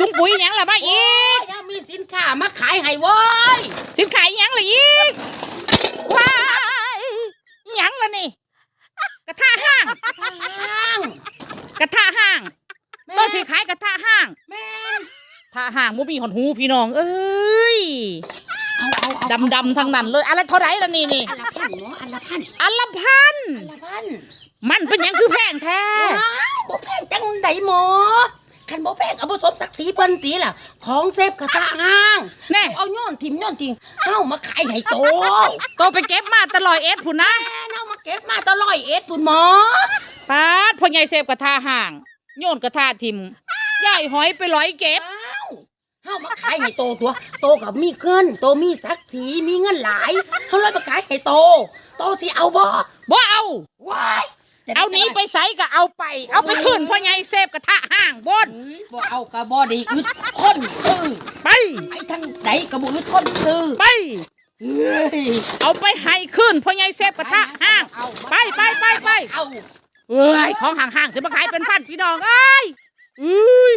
ຖົງປຸ໋ຍຫຍັງລະມາອີກ? ໂອ້ຍ ເຮົາມີສິນຄ້າມາຂາຍໃຫ້ໂວ້ຍ. ສິນຄ້າອີ່ຫຍັງລະອີກ? ວ້າຍ ອີ່ຫຍັງລະນີ້? ກະທະຮ້າງ ກະທະຮ້າງ ກະທະຮ້າງ. ແມ່ນ ໂຕຊິຂາຍກະທະຮ້າງ? ແມ່ນ ທະຮ້າງບໍ່ມີຮອດຫູພີ່ນ້ອງເອີຍ. ເອົາ ເອົາ ເອົາ ດຳໆທັງນັ້ນເລີຍ. ອັນລະເທົ່າໃດລະນີ້ນີ້? ອັນລະພັນເນາະ ອັນລະພັນ ອັນລະພັນ ອັນລະພັນ. ມັນເປັນຫຍັງຄືແພງແທ້? ວ້າຍ ບໍ່ແພງຈັ່ງໃດໝໍ? ຄັນບໍ່ແພງກໍບໍ່ສົມສັກສີເພິ່ນຕິລະ. ຂອງເຊຟກະທະຮ້າງ ແນ່ ເອົາໂຍນຖິ້ມໂຍນຖິ້ມ ເຮົາມາຂາຍໃຫ້ໂຕ. ໂຕໄປເກັບມາແຕ່ຮ້ອຍເອັດພຸ້ນນະ? ແມ່ນ ເຮົາມາເກັບມາແຕ່ຮ້ອຍເອັດພຸ້ນໝໍ. ປາດ ພໍ່ໃຫຍ່ເຊຟກະທະຮ້າງ ໂຍນກະທະຖິ້ມ ຍາຍຫອຍໄປຫຼອຍເກັບ. ອ້າວ ເຮົາມາຂາຍໃຫ້ໂຕຕົວະ ໂຕກໍມີເງິນ ໂຕມີສັກສີ ມີເງິນຫຼາຍ ເຮົາເລີຍມາຂາຍໃຫ້ໂຕ. ໂຕຊິເອົາບໍ່? ບໍ່ເອົາ. ວ້າຍ ເອົາໜີໄປໃສກໍເອົາໄປ ເອົາໄປຄືນພໍ່ໃຫຍ່ເຊຟກະທະຮ້າງໂລດ. ເອີຍ ບໍ່ເອົາກໍບໍ່ໄດ້ອຶດຄົນຊື້. ໄປ ໄປທາງໃດກໍບໍ່ອຶດຄົນຊື້. ໄປ ເອີຍ ເອົາໄປໃຫ້ຄືນພໍ່ໃຫຍ່ເຊຟກະທະຮ້າງ. ໄປ ໄປ ໄປ ໄປ ເອົາ. ເອີຍ ຂອງຫ້າງໆຊິມາຂາຍເປັນພັນ ພີ່ນ້ອງເອີຍ. ເອີຍ